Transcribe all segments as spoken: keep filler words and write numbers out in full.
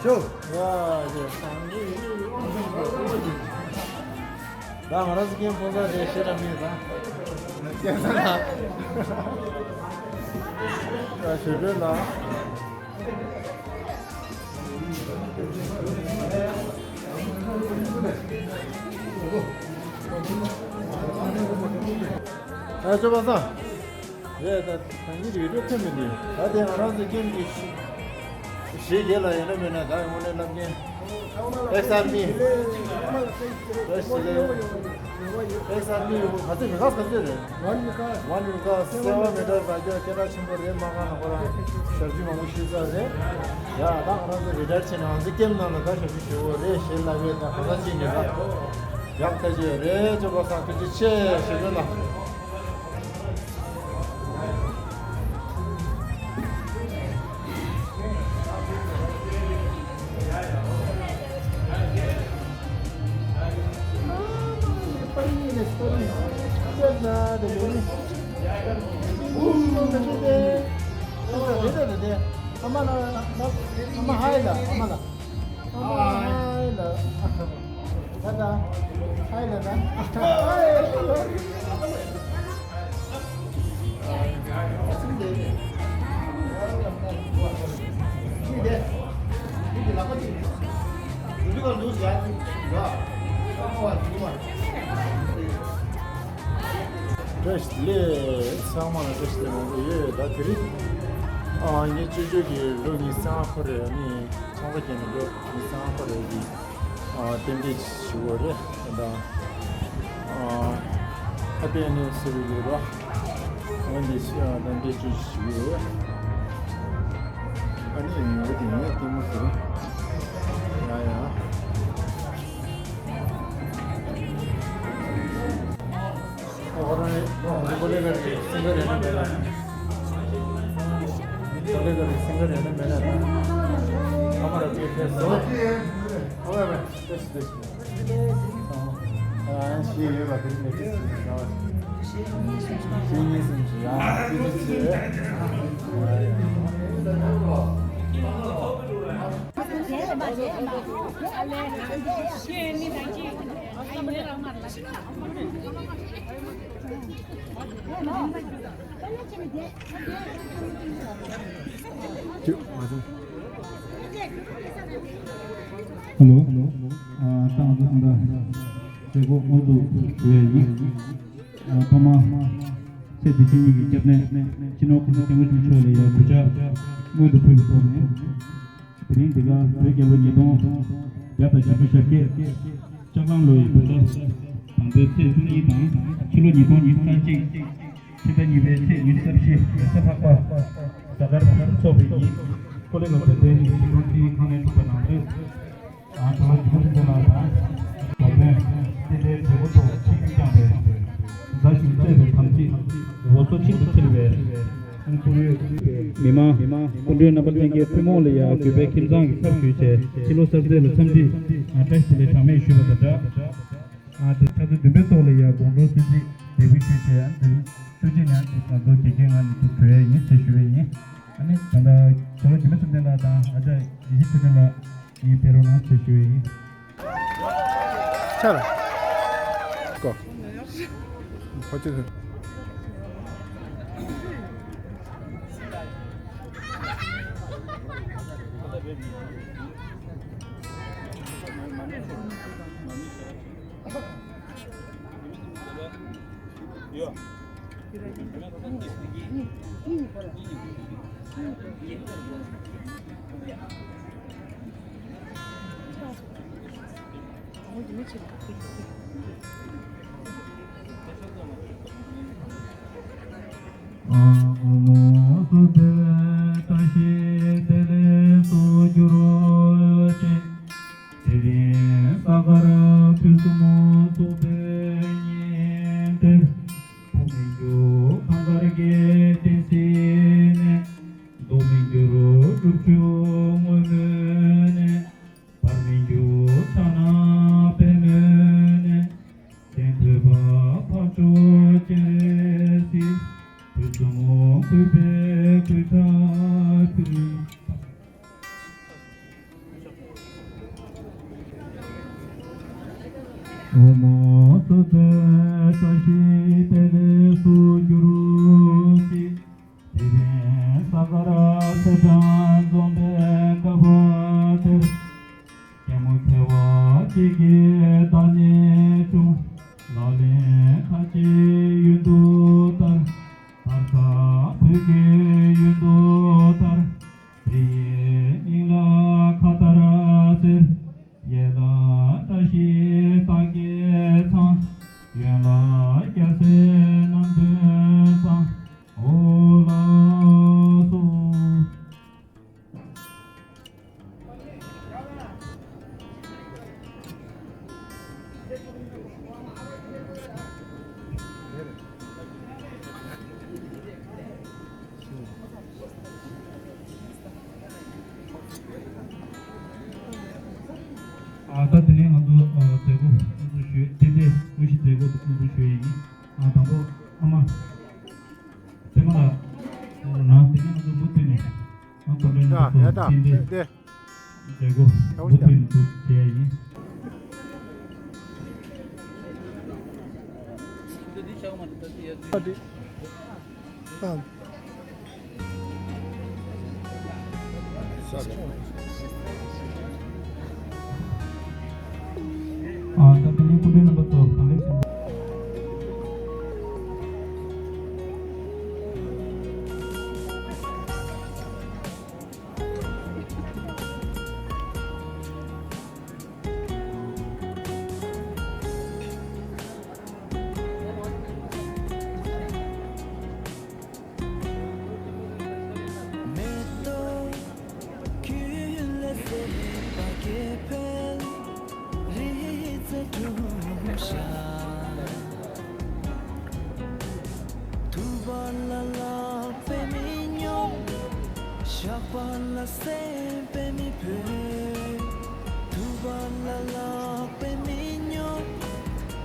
ཅོ། ཡ་ཡ། ད་ང་རང་ཚོ་རྐྱེན་ཕོ་གསར་རེད་ཤེས་ར་མེད་ད། རྐྱེན་ས་ན། ད་ཞེ་པོའི་ལ། ཨ་ཅོ་པ་སངས། རེད་ད། ད་ཉིད་ཡོད་འགྲོ་ཐོན་མི་འདུག་ད་དེ་ང་རང་ཚོ་ཀེམ་གྱི་གཞི་གཞི་རྒྱལ་ལ་ཡོད་ན་མེད་ན་ད་དངོས་གནས་བསླབ་མཁན། ཨེག་སི་ཨར་མི། ཨེག་སི་ཨར་མི་ག་ཚོད་མི་ཁག་ག་ཚོད་རེད། ཝན་ཡུ་ཁ། ཝན་ཡུ་ཁ་སེ་བ་མེ་ཏར་བར་སྐྱོད་སྐད་གྲགས་ཆེན་པོ་རེད། མ་གང་ལ་ཁོ་རང་ཞབས་ཕྱི་མང་པོ་ཞུས་ཚར་རེད། ཡ་ད་ང་རང་ཚོ་རི་ཊ་ཡར་བྱས་ནས་ང་ཚོ་ཀེམ་ནང་ལ་ད་ཞབས་ཕྱི་ཞུ་དགོས་རེད་ཞེས་ལབ་པས་ད་ག་ས་ཅིག་ངེས་ད་ཡག་ཐག་ཆོད་རེད། ཅོ་པ་སངས་ཐུགས་རྗེ་ཆེ་ཞུ་གི་ཡོད་ལ། བཀྲ་ཤིས་བདེ་ལེགས། ཚང་མ་ལ་བཀྲ་ཤིས་བདེ་ལེགས་མང་པོ་ཡོད། ད་དེ་རིང་ཨ་ངའི་ཅོ་ཅོ་གི་ལོ་ཉི་ཤུ་རྩ་ལྔ་འཁོར་རེད། ཨ་ནི་ཚོང་ཁང་རྒྱག་ནས་ལོ་ཉི་ཤུ་རྩ་ལྔ་འཁོར་རེད་ཀྱི། ཨ་རྟེན་འབྲེལ་ཞུ་བ་རེད་ད། ཨ་ཧེ་པི་ཨེ་ནི་ཝར་སི་རི་ཟེར་བ། འོན་ཏེ་ཨ་རྟེན་འབྲེལ་ཅོ་ཅོ་ཞུ་བ་རེད། ཨ་ནི་འོན་ཏེ་ངས་ལྟད་མོ་ཟེར། ཡ་ཡ། ཨོ་ཁོ་རང་རེད། ཨོ་ཁོ་ལེ་ག་རེད། སིང་ག་རེད་ན་མེད་ན། ཁོ་ལེ་ག་རེད། སིང་ག་རེད་ན་མེད་ན། ཨ་མ་ར་ཅེ་ཕེ་སོ། ཨོ་ཝེ་ཝེ། ཏེས་ཏེས། ཨ་ཤེས་ཡོད་པ་དེ་ནས་ཏེས་ཏེས། ཤེས་ཉེས་སུམ་ཅུ་ཡ། ཏེས་ཏེས། ཧེ་ལོ། ཨ་ད་ང་ཚོ་ད་ལྟ་མཛད་སྒོ་དངོས་སུ་གྲོལ་ཡ་ཡིན། ཨ་ཐོག་མར་ཚེ་འདི་ཕྱི་གཉིས་ཀྱི་སྐྱབས་གནས་སྤྱི་ནོར་༸གོང་ས་༸སྐྱབས་མགོན་ཆེན་པོ་མཆོག་ལ་ཡང་གུས་ཕྱག་སྔོན་དུ་ཕུལ་བའི་ཐོག་ནས། དེ་རིང་འདི་ག་བོད་རྒྱལ་ལོ་ཉིས་སྟོང་བརྒྱ་དང་བཞི་བཅུ་ཞེ་བརྒྱད། ལྕགས་གླང་ལོའི་བོད་ཟླ་དང་པོའི་ཚེས་བཅུ་གཉིས་དང་ཕྱི་ལོ་ཉིས་སྟོང་ཉི་ཤུ་རྩ་གཅིག་ཕྱི་ཟླ་གཉིས་པའི་ཚེས་ཉི་ཤུ་རྩ་བཞི་རེས་གཟའ་ལྷག་པ་གཟའ་སྐར་འཚོགས་པའི་ཉིན་ཀོ་ལི་གྷལ་བོད་དོན་ཉིན་ཞི་ལུང་ཁྲིའི་ཁང་ལེན་གྲུབ་པ་དང་འབྲེལ། ཨ་ད་ལོ་ཉི་མ་ཐུབ་བསྟན་ལགས་དང་། བོད་དོན་ལྟེ་བའི་མཛད་སྒོ་ཐོག་ཆིབས་བསྒྱུར་བསྐྱངས་པའི་མཛའ་གཞུང་བརྩེ་བའི་དམ་ཚིག་འོ་མཚོ་གཅིག་ཏུ་འཁྱིལ་བའི་ཨང་ཀུ་རུ་མི་མང་སྐུ་མགྲོན་རྣམ་པ་ལྷན་རྒྱས་ཐུན་མོང་ལ་ཡང་གུས་པས་ཁྱིམ་ཚང་གི་ཚབ་ཞུས་བྱས་ཕྱི་ལོ་གསར་ཚེས་ལ་འཚམས་འདྲི་བཀྲ་ཤིས་བདེ་ལེགས་གྲངས་མེད་ཞུས་པ་དང་སྦྲགས། ཨ་དེ་ཆུ་ཚོད་བདུན་པའི་ཐོག་ལ་ཡང་དགོང་དྲོ་གསོལ་ཚིགས་འབོད་སྐུལ་ཞུས་བྱས་ཨ་དེ་ཆུ་ཚོད་ཉི་ཤུ་ང་ཚོ་དགེ་རྒན་ང་ནས་ཚུར་གྲོལ་ཡ་ཡིན་ཟེར་ཞུ་བ་ཡིན། ཨ་ནི་ད་ལྟ་ཇོ་བོ་འཇིགས་མེད་བཅོམ་ལྡན་འདས་དང་ཨ་ཅག་ཡེ་ཤེས་ཆོས་སྒྲོན་ལགས་ཡིན་ཕེབས་རོགས་གནང་ཞེས་ཞུ་བ་ཡིན། ཆར། ཀོ། ཁོ་ཚོས། ཡོ། ཨ་ལོ་སོ་ཏེ་བཀྲ་ཤིས་བདེ་ལེགས་སུ་འགྱུར་ཅིག་དེ་རིང་ས་གར་ཕུན་སུམ་ཚོགས་པའི་ཉིན་དེར། ཕོ་མི་འགྱུར་ཁང་དཀར་གྱི་བསྟན་སྲིད་ནས། མདོ་མི་འགྱུར་སྒྲུབ་ཆུ་སྔོན་མོ་ནས། བར་མི་འགྱུར་ཕྱག་ན་པདྨོ་ནས། གདན་ཐོད་པ་འཕགས་མཆོག་སྤྱན་རས་གཟིགས། ཕུན་སུམ་གུས་པས་གུས་ཕྱག་ཕུལ། ཨོ་མོ་སོ་སོའི་བཀྲ་ཤིས་བདེ་ལེགས་སུ་གྱུར་ཅིག་དེ་རིང་ས་གར་ཚེས་བཅོ་ལྔ་འཛོམས་པའི་སྐབས་དེར། རྒྱལ་མོ་ཚེ་དབང་སྐྱིད་ཀྱི་བདག་ཉིད་བྱུང་། ལག་ལེན་ཁ་ཆེའི་ཡུལ་དུ་དར། དར་ས་བོད་ཀྱི་ཡུལ་དུ་དར། དེ་ཡི་སྙིང་ལ་མཁའ་ལྟར་གསལ། ཡན་ལག་བཀྲ་ཤིས་སངས་རྒྱས་ཚང་། ཡན་ལག་རྒྱལ་སྲས་རྣམ་ཐོས་ཚང་། འོ་ལགས་སོ། ཨ། ད་དེ་ནས་ང་ཚོ་ཨ་མཛད་སྒོ་དབུ་འཛུགས་ཞུ། ཏན་ཏན་དངོས་གཞི་མཛད་སྒོ་དབུ་འཛུགས་ཞུ་ཡས་ཡིན། ཨ། དང་པོ་ཨ་མ་ཚེ་དམར་ལགས་ནང་། དེ་ནས་ང་ཚོ་མུ་མཐུད་ནས་ཨ་སྐུ་མགྲོན་ཡ་ཡ་ད་ཏན་ཏན་ཏན་མཛད་སྒོ་མུ་མཐུད་ནས་འཛུགས་བྱས་ཡིན། ཨ། ད་དེ་ནས་སྐུ་མགྲོན་རྣམ་པ་ཚོ་གང་ལེགས་ཤིག་མེ་ཏོག་ཁྱོད་ལ་སེམས་པ་སྐྱེ་འཕེལ། རི་རྩེ་གྲུ་བཞག་ཐུབ་པ་ལ་ལག་པས་མི་སྙོམས། བཞག་པ་ལ་སེམས་པས་མི་ཕོད། ཐུབ་པ་ལ་ལག་པས་མི་སྙོམས།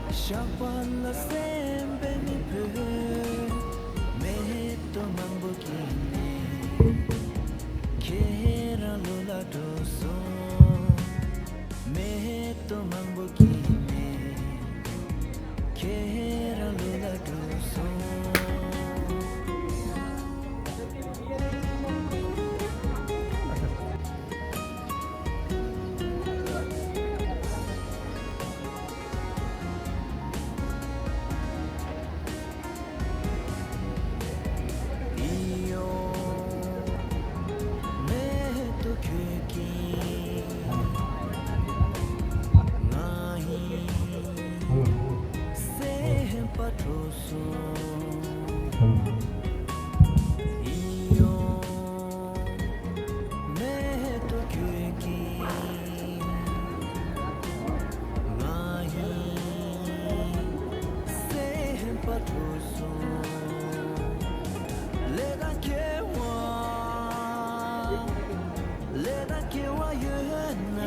བཞག་པ་ལ་སེམས་པས་མི་ཕོད། མེ་ཏོག་མང་པོ་སྐྱེས་ནས་ཁྱེད་རང་ལོ་ལ་འགྲོ་སོང་། མེ་ཏོག་མང་པོ་སྐྱེས་ནས་ཁྱེད་རང་ལོ་ལ་འགྲོ་སོང་། ང་ཡི་སེམས་པ་འཁྲུགས་སོང་། ལས་དང་སྐྱེ་བ། ལས་དང་སྐྱེ་བ་ཡོད་ན།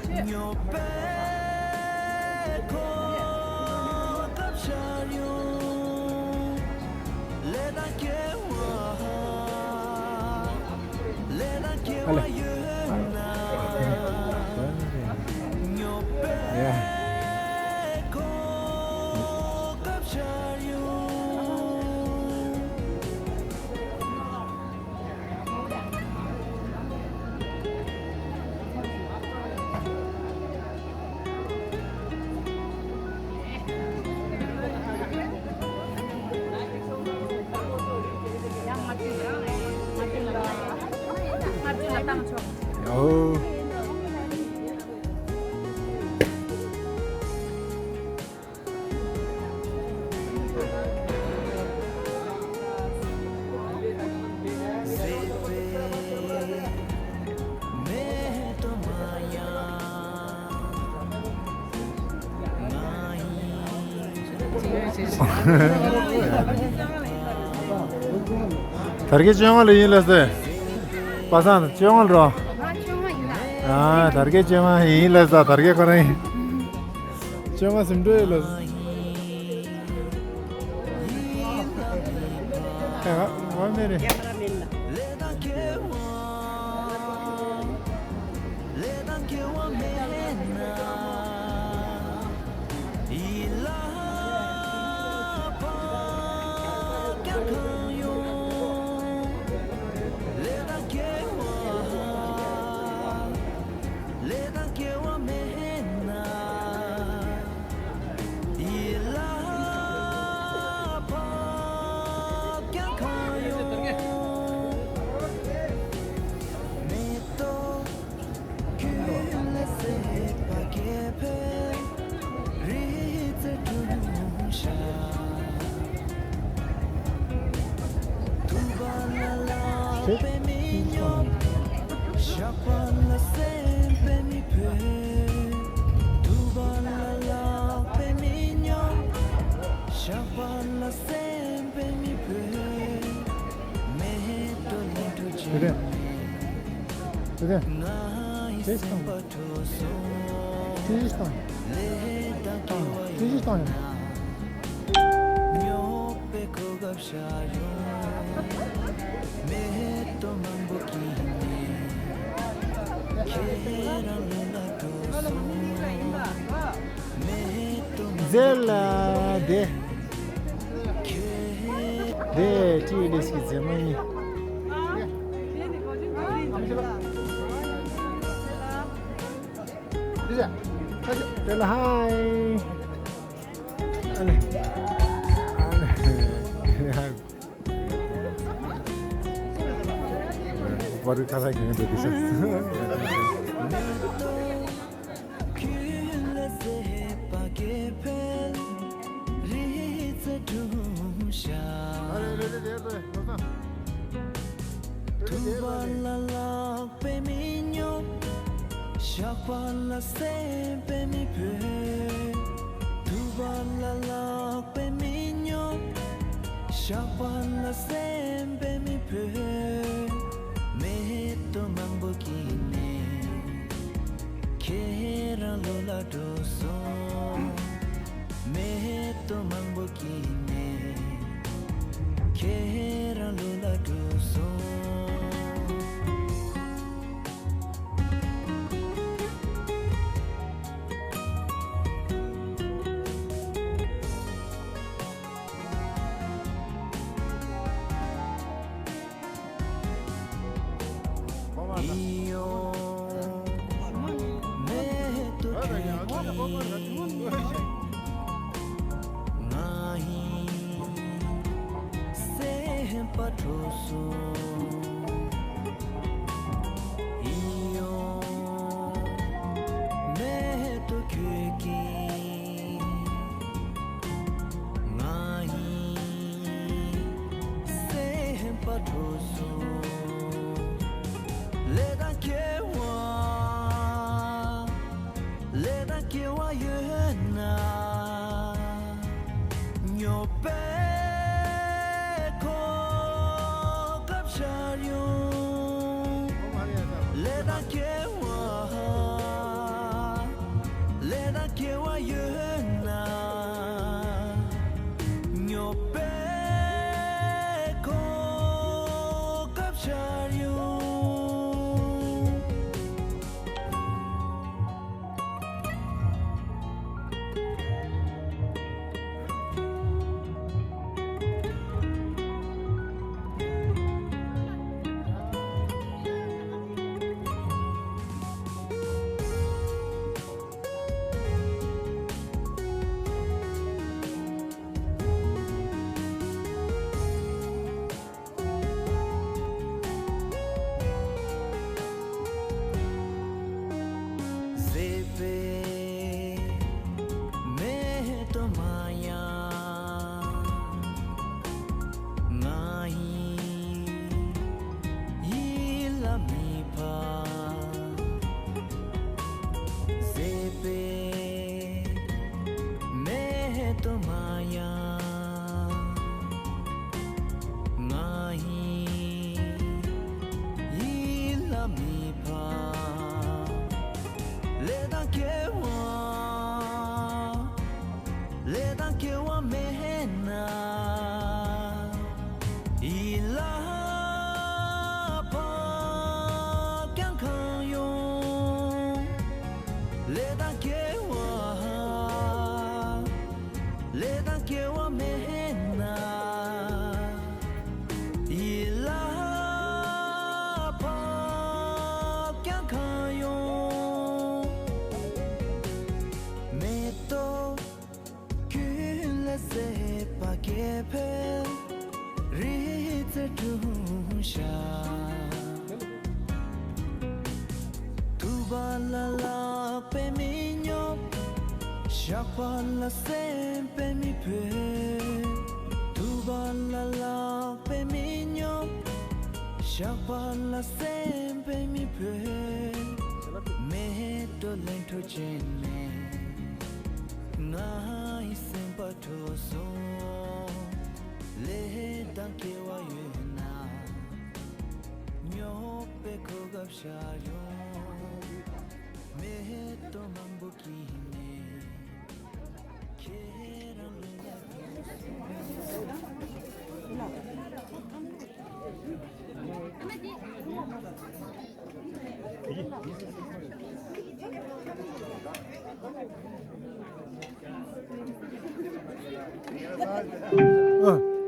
སྨྱོ་པའི་གོ་སྐབས་ཤར་ཡོང་། ལས་དང་སྐྱེ་བ། ལས་དང་སྐྱེ་བ་ཡོད་ན། སྨྱོ་པའི་གོ་སྐབས་ཤར་ཡོང་། ཨོ། དར་རྒྱས་བཅོ་ལྔ་ལ་ཡིན་ལ་ཟེ། པ་སངས་བཅོ་ལྔ་ལ་རོ། ང་བཅོ་ལྔ་ཡིན་ལ། ཨ། དར་རྒྱས་བཅོ་ལྔ་ཡིན་ལ་ཟེ། དར་རྒྱས་ཁོ་རང་ཡིན། བཅོ་ལྔ་ཟིན་འགྲོ་ཡོད་ལ། ཨ། ང་མེད་རེད། ལས་དང་སྐྱེ་བ་མེད་ན། པའི་མི་སྙོམས། བཞག་པ་ལ་སེམས་པའི་མི་ཕོད། ཐུབ་པ་ལ་ལག་པའི་མི་སྙོམས། བཞག་པ་ལ་སེམས་པའི་མི་ཕོད། མེ་ཏོག་ལས་འཕྲོ་ཅན། དེ་རེད། དེ་རེད། ང་ཡི་སེམས་པ་དྲོ་སོང་། ལས་དང་སྐྱེ་བ་ཡོད་ན། སྙོམས་པའི་གོ་སྐབས་ཤར་ཡོང་། མེ་ཏོག་མང་པོ་སྐྱེས་ནས་ཁྱེད་རང་ལོ་ན་འགྲོ་སོང་། མེ་ཏོག་མང་པོ་རྫས་ལ་དེ། དེ་ཏི་ལེ་སི་ཀི་རྫས་མ་ཡིན། དེ་ལ་ཧའི། ཨ་ནི། ཨ་ནི། བར་ཁ་ལག་གི་འདུག་གི་ས། ཐུབ་པ་ལ་ལག་པའི་མི་སྙོམས། བཞག་པ་ལ་སེམས་པའི་མི་ཕོད། ཐུབ་པ་ལ་ལག་པའི་མི་སྙོམས། བཞག་པ་ལ་སེམས་པའི་མི་ཕོད། མེ་ཏོག་མང་པོ་སྐྱེས་ནས་ཁྱེད་རང་ལོ་ལ་འགྲོ་སོང་། མེ་ཏོག་མང་པོ་སྐྱེས་ནས་ཁྱེད་རང་ལོ་ལ་འགྲོ་སོང་། ཡིད་འོང་མེ་ཏོག་ཁྱེད་ཀྱིས་ང་ཡི་སེམས་པ་དྲོ་སོང་། ཡིད་འོང་མེ་ཏོག་ཁྱེད་ཀྱིས་ང་ཡི་སེམས་པ་དྲོ་སོང་། ལས་དང་སྐྱེ་བ། ལས་དང་སྐྱེ་བ་ཡོད་ན། སྙོམས་པའི་གོ་སྐབས་ཤར་ཡོང་། ལས་དང་སྐྱེ་བ། ལས་དང་སྐྱེ་བ་ཡོད་ན། སྙོམས་པའི་གོ་སྐབས་ཤར་ཡོང་། མཛེས་པའི་མེ་ཏོག་མ་ཡང་ང་ཡི་ཡིད་ལ་མི་ཕབ། མཛེས་པའི་མེ་ཏོག་མ་ཡང་ང་ཡི་ཡིད་ལ་མི་ཕབ། ལས་དང་སྐྱེ་བ། ལས་དང་སྐྱེ་བ་མེད་ན། ཡིད་ལ་བབ་ཀྱང་གང་ཡོང་། ལས་དང་སྐྱེ་བ། ལས་དང་སྐྱེ་བ་མེད་ན། ཡིད་ལ་བབ་ཀྱང་གང་ཡོང་། མེ་ཏོག་ཀུན་ལས་མཛེས་པ་སྐྱེ་འཕེལ་རི་རྩེར་འཁྲུངས་ཤག། ཐུབ་པ་ལ་ལག་པའི་མི་སྙོམས། བཞག་པ་ལ་སེམས་པའི་མི་ཕོད། ཐུབ་པ་ལ་ལག་པའི་མི་སྙོམས། ཇག་པ་ལ་སེམས་པའི་མི་བོས། མེ་ཏོག་ལས་འཕྲོ་བཅད་ནས། ང་ཡི་སེམས་པ་འཕྲོག་སོང་། ལས་དང་སྐལ་བ་ཡོད་ན། རྙོག་པའི་གོ་སྐབས་ཤར་ཡོང་། མེ་ཏོག་མང་པོ་སྐྱེས་ནས། ཁྱེད་རང་ལ་ཡ། ཨ། ཐུགས་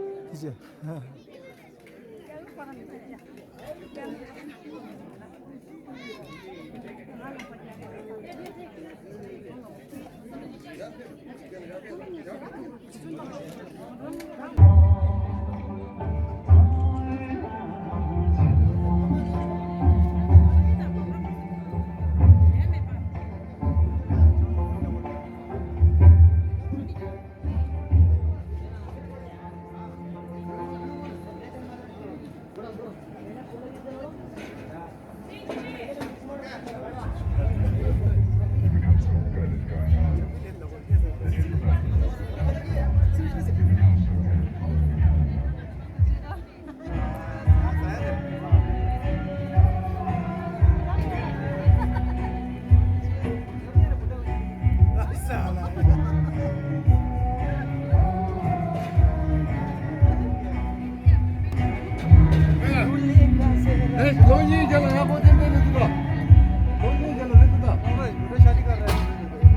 རྗེ་ཆེ། ལོ་གཉིས་རྒྱབ་ལ་ཡག་པོ་ཏན་ཏན་རེད་འདུག་ད། ལོ་གཉིས་རྒྱབ་ལ་རེད་འདུག་ད།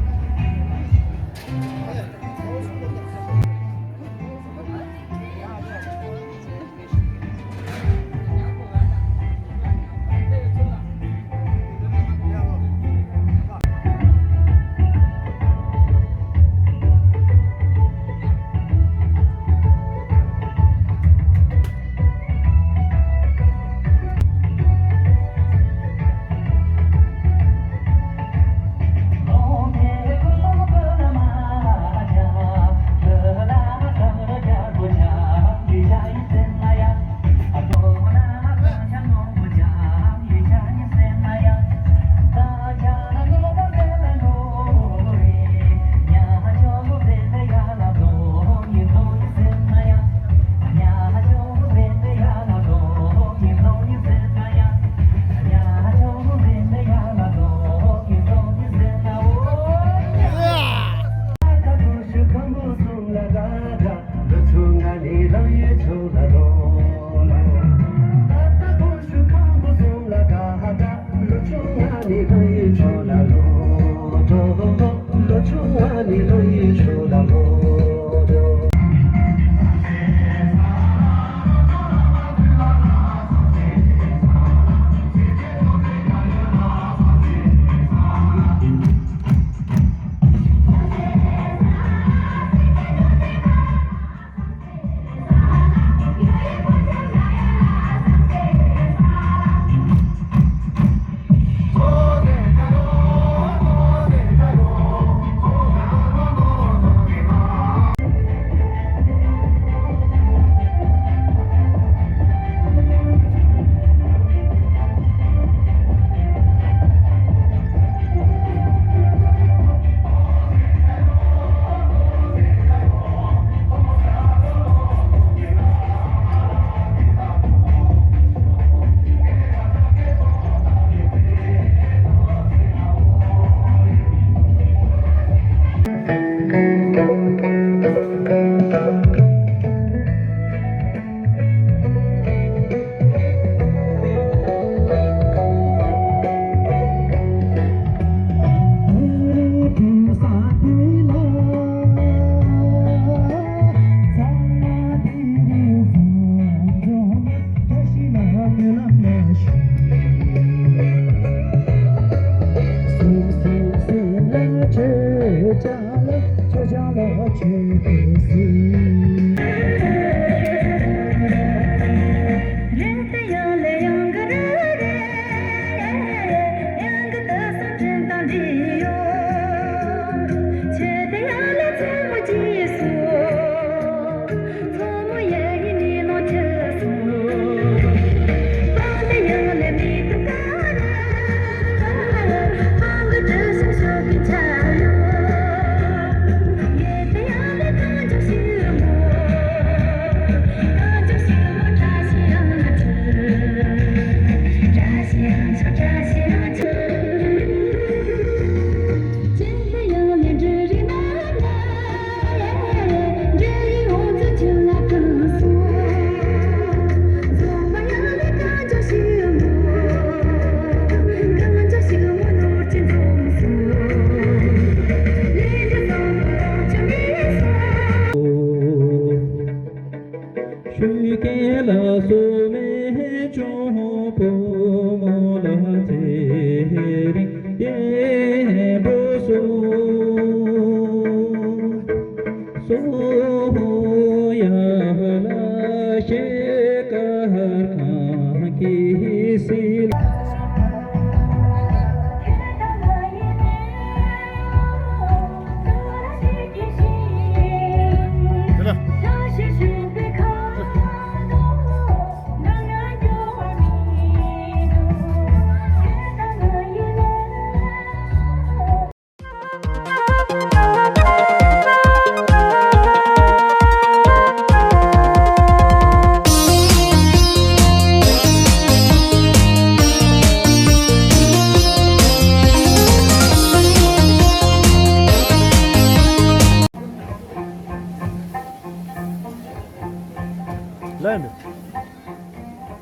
ལན།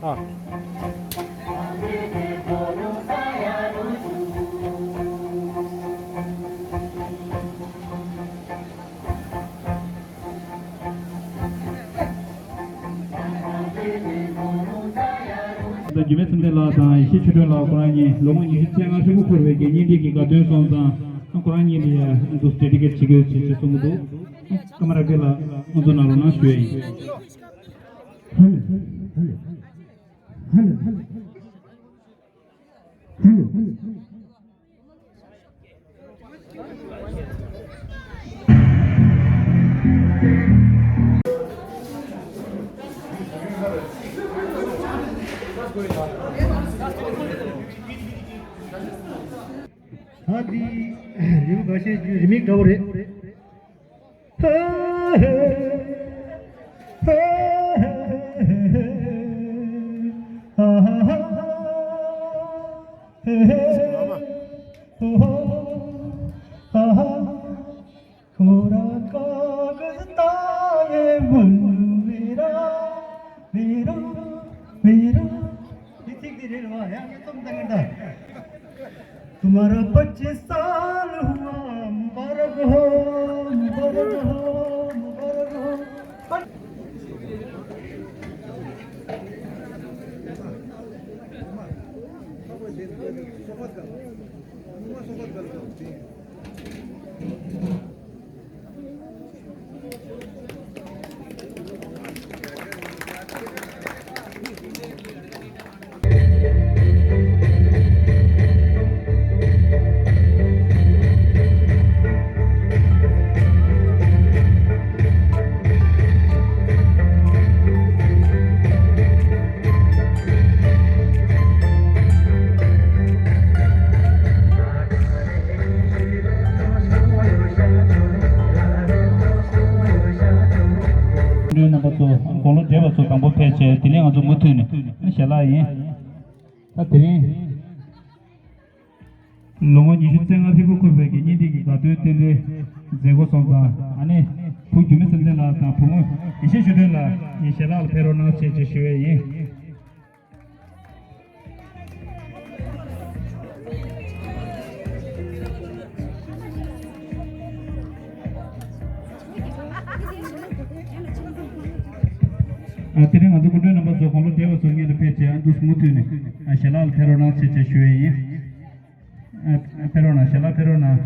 ཨ། ད་འཇིགས་མེད་བསམ་གཏན་ལགས་དང་ཡེ་ཤེས་ཆོས་སྒྲོན་ལགས་ཁོ་རང་གཉིས་ལོ་ངོ་ཉི་ཤུ་རྩ་ལྔ་ཧྲིལ་པོ་འཁོར་བའི་གི་གཉེན་སྒྲིག་གི་དགའ་སྟོན་སོང་ཙང་ཁོ་རང་གཉིས་ལ་ཡ་འདུག་ཌེ་ཌི་ཀེཊ་བྱེད་དགོས་ཞེས་གསུངས་འདུག་ཀ་མ་ར་ཀེ་ལགས་ང་ཚོ་ནང་ལོགས་ན་ཞུ་ཡ་ཡིན། ཧ་ལེ། ཧ་ལེ། ཧ་ལེ། ཧ་ལེ། ད་འདི་རི་མོ་འགའ་ཤས་རི་མིག་འདྲ་བོ་རེད། थोड़ा कागज ताए मन मेरा, मेरा, मेरा। ये ठीक नहीं रे, वाह, यार, ये तुम दंगदा। तुम्हारा पच्चीस साल हुआ, मुबारक हो, मुबारक हो, मुबारक हो। རྣམ་པ་ཚོ་དགུང་ལོ་བགྲེས་པ་ཚོ་དང་པོ་ཕེབས་བྱས་དེ་ནས་ང་ཚོ་མུ་མཐུད་ནས་ཞལ་ལག་ཡིན། ད་དེ་རིང་ལོ་ངོ་ཉི་ཤུ་རྩ་ལྔ་ཧྲིལ་པོ་འཁོར་བའི་གི་གཉེན་སྒྲིག་གི་དགའ་སྟོན་རྟེན་འབྲེལ་མཛད་སྒོ་སོང་ཙང་ཨ་ནི་བུ་འཇིགས་མེད་བསམ་གཏན་ལགས་དང་བུ་མོ་ཡེ་ཤེས་ཆོས་སྒྲོན་ལགས་ངའི་ཞལ་ལག་ལ་ཕེབས་རོགས་གནང་ཞེས་ཞུ་ཡས་ཡིན། ཨ་དེ་རིང་ང་ཚོ་སྐུ་མགྲོན་རྣམ་པ་ཚོ་དགུང་ལོ་བགྲེས་པ་ཚོ་སྔོན་དུ་ཕེབས་བྱས་ཨ་འདུག་མུ་མཐུད་ནས་ཨ་ཞལ་ལག་ལ་ཕེབས་རོགས་གནང་ཞེས་ཞུ་ཡས་ཡིན། ཨ་ཕེབས་རོགས་གནང་། ཞལ་ལག་ཕེབས་རོགས་གནང་།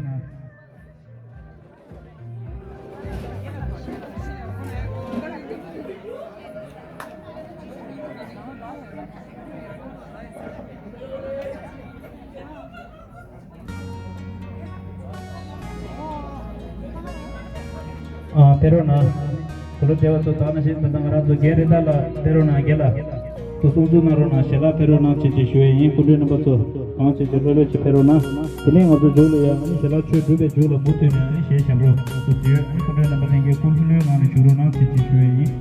ཨ་ཕེབས་རོགས་གནང་། དགུང་ལོ་བགྲེས་པ་ཚོ་དག་ནང་བཞིན་ད་ལྟ་ང་རང་ཚོ་རྒན་རེད་ད་ལ་ཕེབས་རོགས་གནང་། རྒན་ལགས་ཚོ་སྲུང་བརྩི་གནང་རོགས་གནང་། ཞལ་ལག་ཕེབས་རོགས་གནང་ཞེས་ཞུ་ཡས་ཡིན། སྐུ་མགྲོན་རྣམ་པ་ཚོ་གང་བྱེད་ཀྱི་ལྷོད་ལྷོད་ཅིག་ཕེབས་རོགས་གནང་། དེ་ནས་ང་ཚོ་མཇུག་ལ་ཡང་ཨ་ནི་ཞལ་ལག་མཆོད་གྲུབ་པའི་མཇུག་ལ་མུ་མཐུད་ནས་ཨ་ནི་གཞས་གཤམ་རོགས་སུ་བརྗོད། ཨ་ནི་སྐུ་མགྲོན་རྣམ་པ་ལྷན་རྒྱས་སྐུ་མགྲོན་ལོའི་ངང་ནས་བཞུགས་རོགས་གནང་ཞེས་ཞུ་ཡས་ཡིན།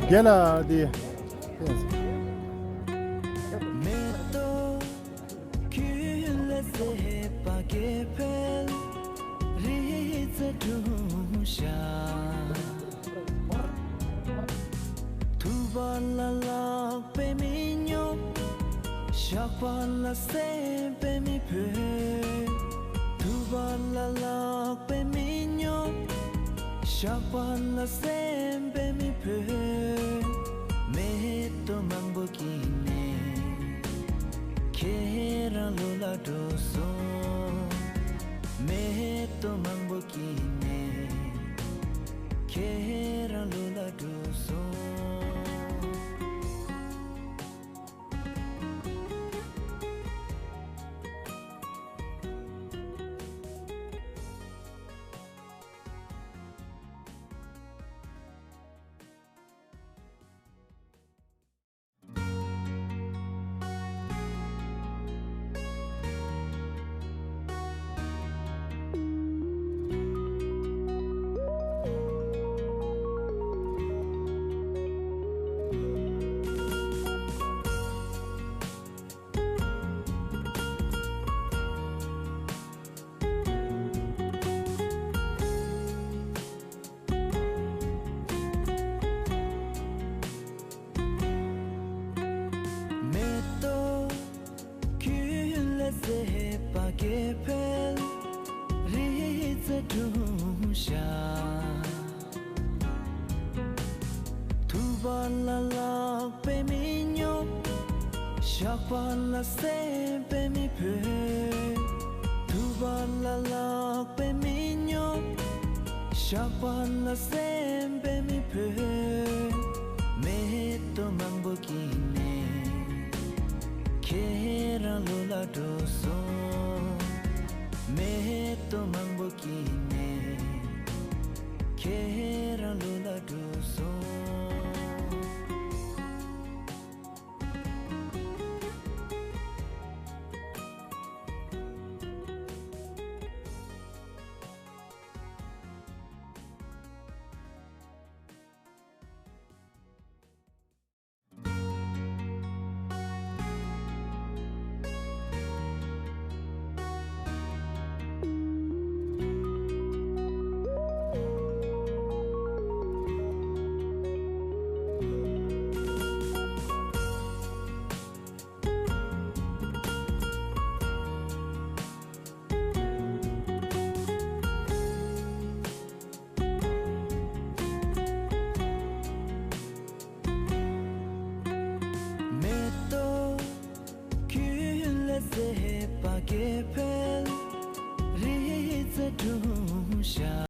རྒན་ལགས་འདི། ཐུབ་པ་ལ་ལག་པས་མི་སྙོབ། བཤགས་པ་ལ་སེམས་པས་མི་ཕོད། ཐུབ་པ་ལ་ལག་པས་མི་སྙོབ། བཤགས་པ་ལ་སེམས་པས་མི་ཕོད། མེ་ཏོག་མང་པོ་སྐྱེས་ནས་ཁྱེད་རང་ལོ་ལ་འགྲོ་སོང་། མེ་ཏོག་མང་པོ་སྐྱེས་ནས་ཁྱེད་རང་ལོ་ལ་འགྲོ་སོང་། པ་ལ་ལྷག་པའི་མི་སྙོབ། བཤགས་པ་ལ་སེམས་པའི་མི་ཕོད། ཐུབ་པ་ལ་ལྷག་པའི་མི་སྙོབ། བཤགས་པ་ལ་སེམས་པའི་མི་ཕོད།